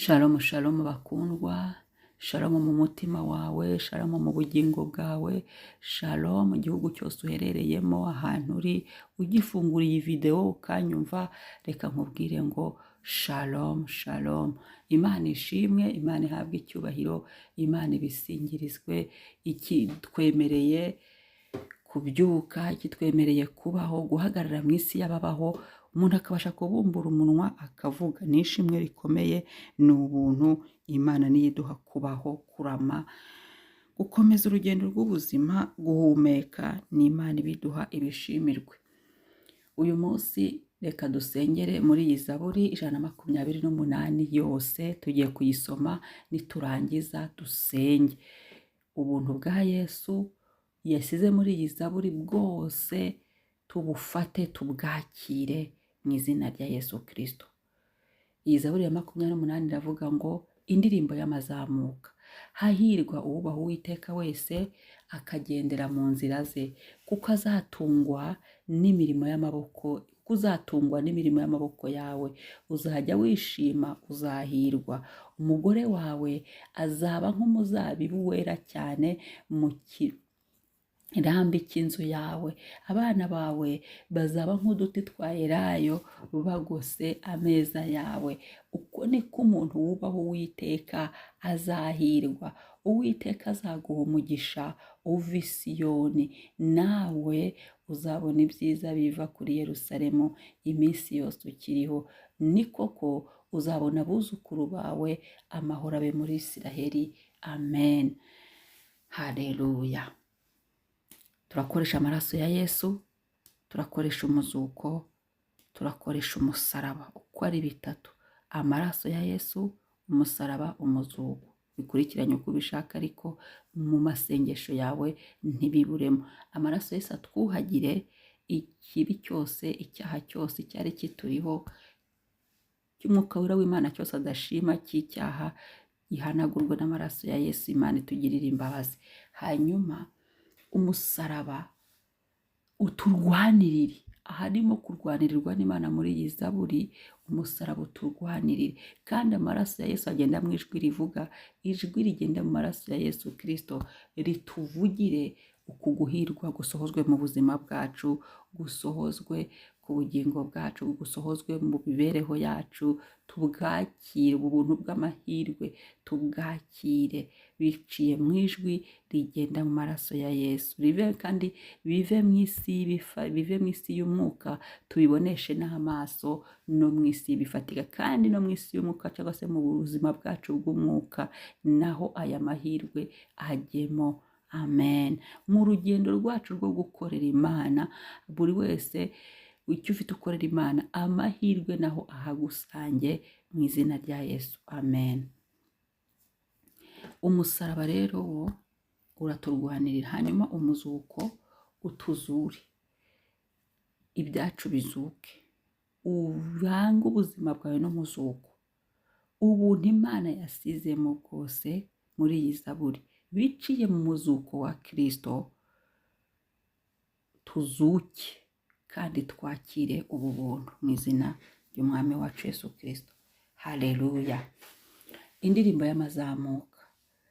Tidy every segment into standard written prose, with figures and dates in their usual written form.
Shalom shalom bakundwa, shalom mu mutima wawe, shalom mu bugingo bwawe, shalom mu gihugu cyose uherereyemo, ahantu uri, ugifungura iyi videwo ukanyumva, reka nkubwire ngo shalom shalom. Imana ishimwe, Imana ihabwe icyubahiro, Imana ibisingirizwe, ikitwemereye kubyuka, ikitwemereye kubaho, guhagarara mu isi y'ababaho, umuntu akabasha kubumbura umunwa akavuga. Ni ishimwe rikomeye, ni ubuntu Imana niyo iduha kubaho, kurama, gukomeza urugendo rw'ubuzima, guhumeka, ni Imana ibiduha, ibishimirwe. Uyu munsi reka dusengere muri iyi Zaburi 128 yose, tugiye kuyisoma, niturangiza dusenge. Ubuntu bwa Yesu yasize muri iyi Zaburi bwose tubufate, tubwakire mu izina rya Yesu Kristo. Iyi Zaburi ya 28 iravuga ngo indirimbo y'amazamuka. Hahirwa uwubaha Uwiteka wese akagendera mu nzira ze, kuko azatungwa n'imirimo y'amaboko, kuko uzatungwa n'imirimo y'amaboko yawe, uzajya wishima, uzahirwa. Umugore wawe azaba nk'umuzabibu wera cyane mu kirambi cy'inzu yawe, abana bawe bazaba nk'uduti twa elayo bagose ameza yawe. Uko niko umuntu wubaha Uwiteka azahirwa. Uwiteka azaguha umugisha uva i Siyoni, nawe uzabona ibyiza biva kuri Yerusalemu iminsi yose ukiriho. Ni koko uzabona abuzukuru bawe, amahoro abe muri Isiraheli. Amen. Haleluya. Turakoresha amaraso ya Yesu, turakoresha umuzuko, turakoresha umusaraba, uko ari bitatu: amaraso ya Yesu, umusaraba, umuzuko. Bikurikiranye uko ubishaka, ariko mu masengesho yawe ntibiburemo. Amaraso Yesu atwuhagire ikibi cyose, icyaha cyose cyari kituriho cy'Umwuka Wera w'Imana cyose adashima cy'icyaha, gihanagurwe n'amaraso ya Yesu. Imana itugirire imbabazi. Hanyuma umusaraba uturwanirire. Aharimo kurwanirirwa n'Imana muri iyi Zaburi, umusaraba uturwanirire. Kandi amaraso ya Yesu agenda mu ijwi rivuga, ijwi rigenda mu maraso ya Yesu Kristo rituvugire uku guhirwa gusohozwe mu buzima bwacu, gusohozwe ku bugingo bwacu, gusohozwe mu mibereho yacu, tubwakire ubuntu bw'amahirwe, tubwakire biciye mu ijwi rigenda mu maraso ya Yesu. Rive kandi bive mu isi, bive mu isi y'umwuka, tubiboneshe n'amaso, no mu isi bifatika, kandi no mu isi y'umwuka cyangwa se mu buzima bwacu bw'umwuka, naho aya mahirwe ajyemo. Amen. Mu rugendo rwacu rwo gukorera Imana, buri wese icyo ufite ukorera Imana, amahirwe naho ahagusange mu izina rya Yesu. Amen. Umusaraba rero wo uraturwanirira, hanyuma umuzuko utuzure, ibyacu bizuke, uvange ubuzima bwawe n'umuzuko. Ubuntu Imana yasizemo bwose muri iyi Zaburi biciye mu muzuko wa Kristo, tuzuke kandi twakire ubu buntu mu izina ry'Umwami wacu Yesu Kristo. Haleluya. Indirimbo y'amazamuka.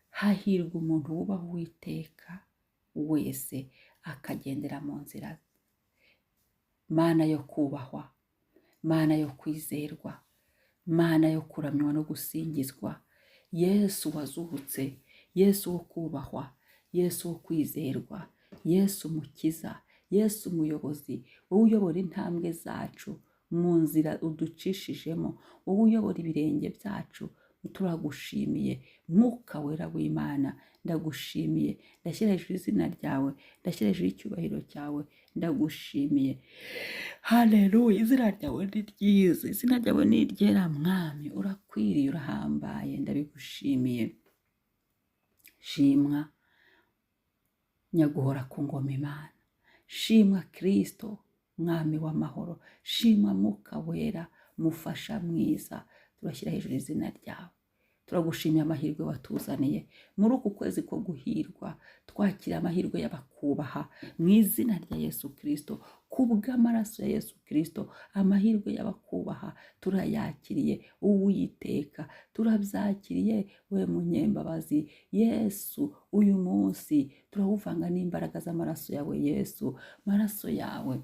Hahirwa umuntu wubaha Uwiteka wese akagendera mu nzira. Mana yo kubahwa, Mana yo kwizerwa, Mana yo kuramywa no gusingizwa, Yesu wazuhutse, Yesu wo kubahwa, Yesu wo kwizerwa, Yesu mukiza, Yesu umuyobozi, wowe uyobora intambwe zacu mu nzira uducishijemo, wowe uyobora ibirenge byacu, turagushimiye. Mwuka Wera w'Imana, ndagushimiye, ndashyira hejuru izina ryawe, ndashyira hejuru icyubahiro cyawe, ndagushimiye. Haleluya. Izina ryawe ni ryiza, izina ryawe ni iryera, Mwami, urakwiriye, urahambaye, ndabigushimiye. Shimwa nyaguhora ku ngoma Imana, shimwa Kristo Mwami w'amahoro, shimwa Mwuka Wera mufasha mwiza, turashyira hejuru izina ryawe. Turagushimiye amahirwe watuzaniye muri uku kwezi ko guhirwa. Twakira amahirwe y'abakubaha mu izina rya Yesu Kirisito, kubw'amaraso ya Yesu Kirisito. Amahirwe y'abakubaha turayakiriye, Uwiteka, turabyakiriye, we munyembabazi Yesu. Uyu munsi turawuvanga n'imbaraga z'amaraso yawe Yesu, maraso yawe.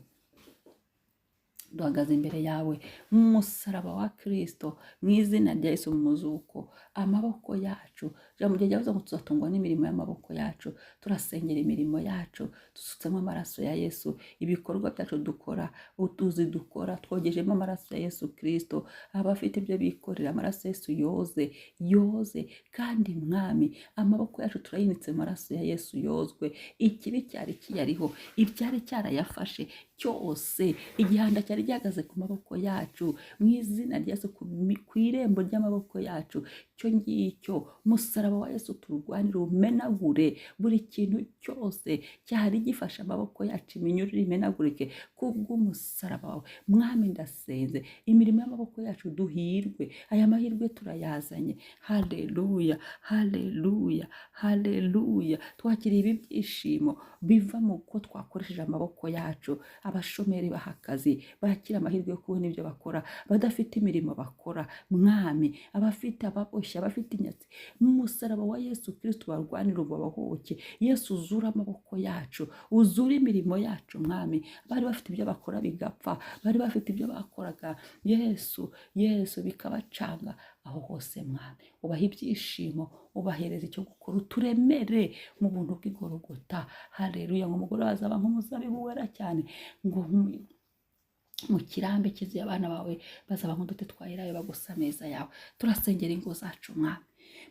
Duhagaze imbere yawe mu musaraba wa Kirisito, mu izina rya Yesu, mu muzuko. Amaboko yacu, ijambo ryavuze ngo tuzatungwa n'imirimo y'amaboko yacu. Turasengera imirimo yacu, dusutsemo amaraso ya Yesu. Ibikorwa byacu dukora, utuzi dukora, twogejemo amaraso ya Yesu Kirisito. Abafite ibyo bikorera, amaraso ya Yesu yoze, yoze. Kandi Mwami, amaboko yacu turayinitse mu maraso ya Yesu, yozwe. Ikibi cyari kiyariho, ibyari cyarayafashe cyose, igihanda cyari gihagaze ku maboko yacu, mu izina rya Yesu, ku irembo ry'amaboko yacu, icyo ngicyo musaraba wa Yesu turwanire, umenagure buri kintu cyose cyari gifashe amaboko yacu, iminyururu imenagurike kubw'umusaraba wawe. Mwami, ndasenze imirimo y'amaboko yacu duhirwe. Aya mahirwe turayazanye. Haleluya, haleluya, haleluya! Twakiriye ibi byishimo biva mu ko twakoresheje amaboko yacu. Abashomeri baha akazi, bakira amahirwe yo kubona ibyo bakora. Abadafite imirimo bakora, Mwami, abafite ababoshye, abafite inyatsi, mu musaraba wa Yesu Kirisito barwanira ubabohoke. Yesu, uzure amaboko yacu, uzure imirimo yacu. Mwami, bari bafite ibyo bakora bigapfa, bari bafite ibyo bakoraga, Yesu, Yesu, bikabacanga aho hose, Mwami, ubaha ibyishimo, ubahereza icyo gukora. Uturemere mu buntu bw'igorogota. Haleluya! Ngo umugore wazaba nk'umuzabibu wera cyane, ngo mu kirambi cyuzuye abana bawe bazaba nk'uduti twa elayo bagusa ameza yawe. Turasengera ingo zacu, Mwami,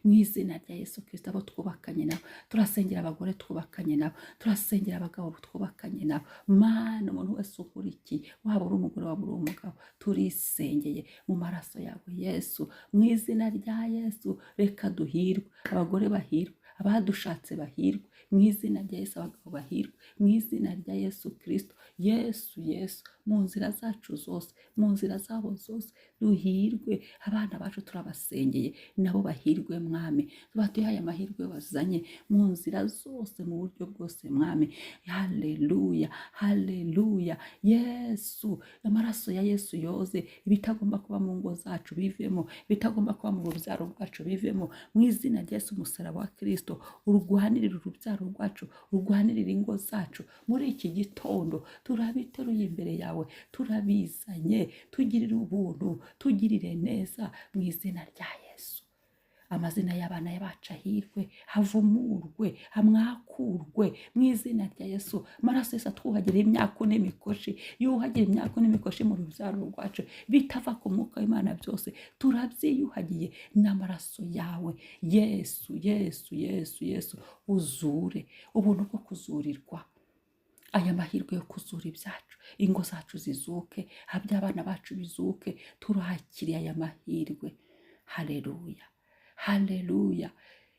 mu izina rya Yesu Kirisito. Abo twubakanye nabo turasengera, abagore twubakanye nabo turasengera, abagabo twubakanye nabo. Mana, umuntu wese ukurikiye, waba uri umugore, waba uri umugabo, turisengeye mu maraso yawe Yesu, mu izina rya Yesu. Reka duhirwe, abagore bahirwe, abadushatse bahirwe mu izina rya Yesu, abagabo bahirwe mu izina rya Yesu Kirisito. Yesu, Yesu, mu nzira zacu zose, mu nzira zabo zose, duhirwe. Abana bacu turabasengeye, nabo bahirwe. Mwami, batuhaye amahirwe wazanye mu nzira zose, mu buryo bwose, Mwami. Haleluya, haleluya! Yesu, amaraso ya Yesu yoze ibitagomba kuba mu ngo zacu bivemo, ibitagomba kuba mu rubyaro rwacu bivemo, mu izina rya Yesu. Umusaraba wa Kirisito urwanirire urubyaro rwacu, urwanirire ingo zacu. Muri iki gitondo turabiteruye imbere yawe, turabizanye. Tugirire ubuntu, tugirire neza mu izina rya Yesu. Amazina y'abana bacu ahirwe, havumurwe, hamwakurwe mu izina rya Yesu. Amaraso Yesu atwuhagire imyaku n'imikoshi, yuhagire imyaku n'imikoshi mu rubyaro rwacu. Bitava ku mwuka w'Imana byose turabyiyuhagiye n'amaraso yawe Yesu. Yesu, Yesu, Yesu, uzure ubuntu bwo kuzurirwa, aya mahirwe yo kuzura ibyacu, ingo zacu zizuke, iby'abana bacu bizuke. Turakiriye aya mahirwe. Haleluya, haleluya,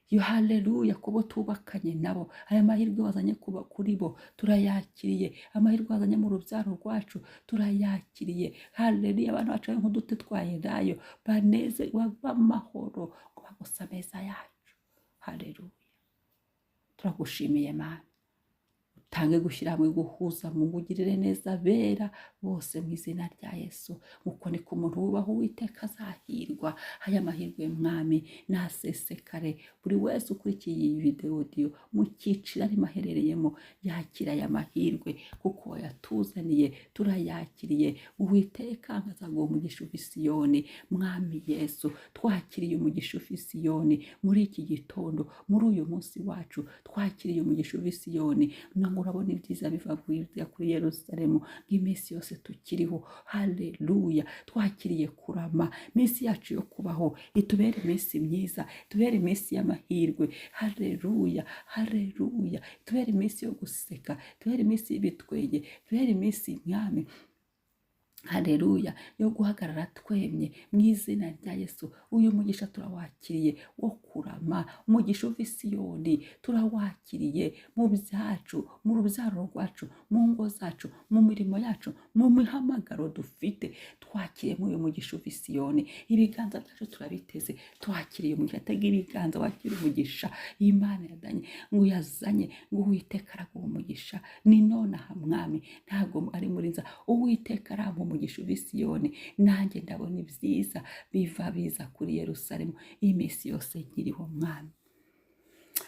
yo haleluya! Kubo tubakanye nabo, aya mahirwe wazanye kuba kuri bo turayakiriye. Amahirwe wazanye mu rubyaro rwacu turayakiriye. Haleluya! Abantu bacu bari nk'uduti twa elayo, banezerwa b'amahoro ngo bagusa ameza yacu. Haleluya! Turagushimiye, Mana. Utange gushyira hamwe, guhuza, mu ngugirire neza bera bose mu izina rya Yesu. Uko niko umuntu wubaha Uwiteka azahirwa. Aya mahirwe, Mwami, nasesekare. Buri wese ukurikiye iyi videwo audio mu cyiciro arimo aherereyemo yakira aya mahirwe, kuko wayatuzaniye, turayakiriye. Uwiteka azaguha umugisha uva i Siyoni. Mwami Yesu, twakiriye umugisha uva i Siyoni muri iki gitondo, muri uyu munsi wacu twakiriye umugisha uva i Siyoni. Ngo urabona ibyiza biva kuri Yerusalemu nk'iminsi yose tukiriho. Haleluya! Twakiriye kurama, iminsi yacu yo kubaho itubere iminsi myiza, itubere iminsi y'amahirwe. Haleluya, haleluya! Itubere iminsi yo guseka, itubere iminsi y'ibitwenge, itubere iminsi, Mwami, haleluya, yo guhagarara twemye mu izina rya Yesu. Uyu mugisha turawakiriye wo kurama, umugisha uva i Siyoni turawakiriye mu byacu, mu rubyaro rwacu, mu ngo zacu, mu mirimo yacu, mu mihamagaro dufite. Twakiriye uyu mugisha uva i Siyoni, ibiganza byacu turabiteze, twakiriye umugisha. Tega ibiganza wakire umugisha Imana yazanye, ngo yazanye, ngo Uwiteka araguha umugisha. Ni nonaha Mwami, ntabwo ari muri nza. Uwiteka arampa umugisha uva i Siyoni, nanjye ndabona ibyiza biva biza kuri Yerusalemu iminsi yose nkiriho Mwami.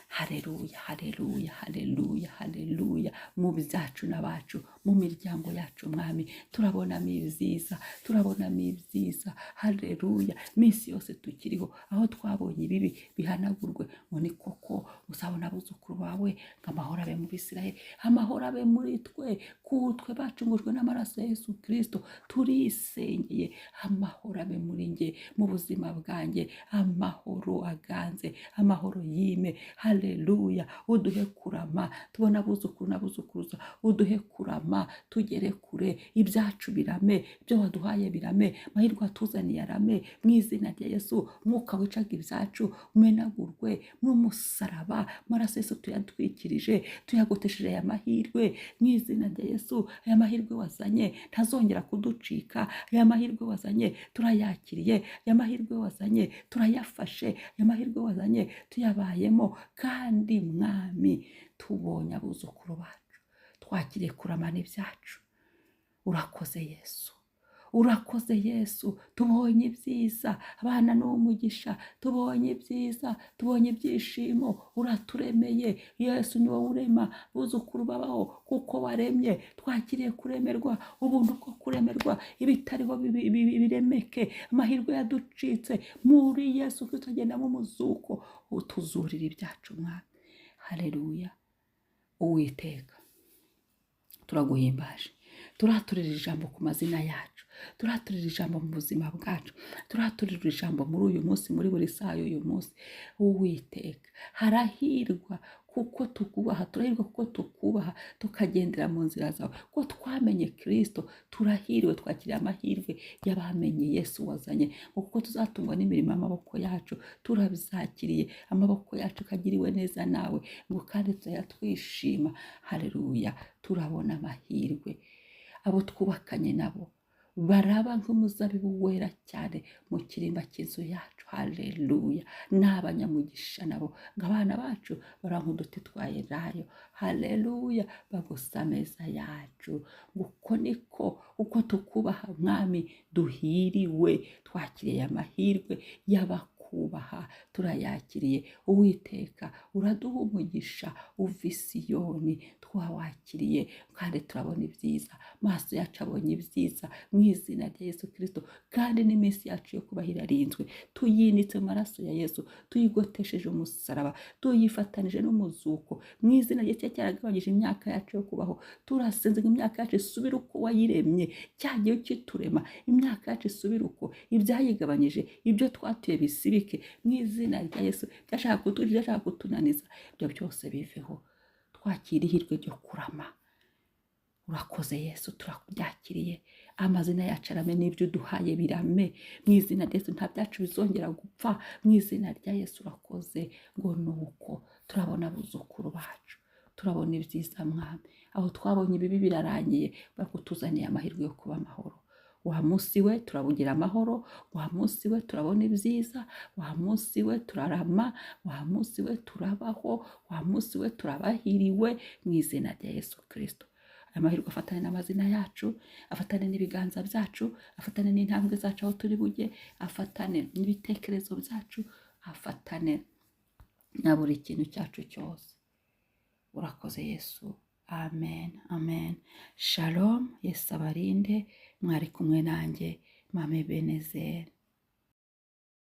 Haleluya, haleluya, haleluya, haleluya. Mu byacu n'abacu, mu miryango yacu Mwami, turabonamo ibyiza, turabonamo ibyiza. Haleluya. Iminsi yose tukiriho, aho twabonye ibibi bihanagurwe, ngo ni koko uzabona abuzukuru bawe, ngo amahoro abe mu Bisirayeli, amahoro abe muri twe, kutwe bacungujwe n'amaraso ya Yesu Kristo. Turisengeye, amahoro abe muri nge, mu buzima bwanjye, amahoro aganze, amahoro yime. Haleluya. Uduhe kurama, tubona abuzukuru n'abuzukuruza, uduhe kurama, tugere kure, ibyacu birame, ibyo waduhaye birame, amahirwe watuzaniye arame, mu izina rya Yesu. Umwuka wicaga ibyacu umenagurwe n'umusaraba, amaraso Yesu tuyatwikirije, tuyagotesheje aya mahirwe, mu izina rya Yesu. Aya mahirwe wazanye ntazongera kuducika, aya mahirwe wazanye turayakiriye, aya mahirwe wazanye turayafashe, aya mahirwe wazanye tuyabayemo. Kandi Mwami, tubonye abuzukuru bacu, twakiriye kuramana ibyacu. Urakoze Yesu, urakoze Yesu. Tubonye ibyiza, abana ni umugisha, tubonye ibyiza, tubonye ibyishimo. Uraturemeye Yesu, ni wowe urema, abuzukuru babaho kuko waremye. Twakiriye kuremerwa, ubuntu bwo kuremerwa, ibitariho biremeke, amahirwe yaducitse muri Yesu Kristo agendamo umuzuko, utuzurira ibyacu Mwami. Haleluya. Uwiteka, turaguhimbaje, turaturira ijambo ku mazina yacu, turaturira ijambo mu buzima bwacu, turaturira ijambo muri uyu munsi, muri buri saha y'uyu munsi. Uwiteka, harahirwa kuko tukubaha, turahirwa kuko tukubaha, tukagendera mu nzira zawe, kuko twamenye Kristo. Turahiriwe, twakiriye amahirwe y'abamenye Yesu wazanye, kuko tuzatungwa n'imirimo y'amaboko yacu. Turabyakiriye, amaboko yacu kagiriwe neza nawe, ngo kandi tuzajya twishima. Haleluya. Turabona amahirwe, abo twubakanye nabo baraba nk'umuzabibu wera cyane mu kirimba cy'inzu yacu. Haleluya. N'abanyamugisha nabo, ngo abana bacu bara nk'uduti twa elayo. Haleluya. Bagusa ameza yacu, ngo uko niko uko tukubaha Mwami duhiriwe. Twakiriye amahirwe y'abakubaha, turayakiriye. Uwiteka, uraduha umugisha uva i Siyoni, twawakiriye kandi turabona ibyiza, amaso yacu abonye ibyiza mu izina rya Yesu Kristo. Kandi n'iminsi yacu yo kubaho irarinzwe, tuyinitse mu maraso ya Yesu, tuyigotesheje umusaraba, tuyifatanije n'umuzuko mu izina rye. Cya cyaragabanyije imyaka yacu yo kubaho, turasenze ngo imyaka yacu isubire uko wayiremye, cya gihe ukiturema, imyaka yacu isubire uko ibyayigabanyije, ibyo twatuye bisibike mu izina rya Yesu. Byashaka kutwica, byashaka kutunaniza, ibyo byose biveho, twakira ihirwe ryo kurama. Urakoze Yesu, turakubyakiriye. Amazina yacu arame, n'ibyo uduhaye birame mu izina rya Yesu. Nta byacu bizongera gupfa mu izina rya Yesu. Urakoze, ngo ni uko turabona abuzukuru bacu, turabona ibyiza Mwami. Aho twabonye ibibi birarangiye, bakutuzaniye amahirwe yo kuba amahoro. Wa munsi we turabugira amahoro, wa munsi we turabona ibyiza, wa munsi we turarama, wa munsi we turabaho, wa munsi we turabahiriwe mu izina rya Yesu Kristo. Amahirwe afatane n'amazina yacu, afatane n'ibiganza byacu, afatane n'intambwe zacu aho turi bujye, afatane n'ibitekerezo byacu, afatane na buri kintu cyacu cyose. Urakoze Yesu. Amen, amen. Shalom. Yesu abarinde. Mwari kumwe nanjye, Mame Benezeri.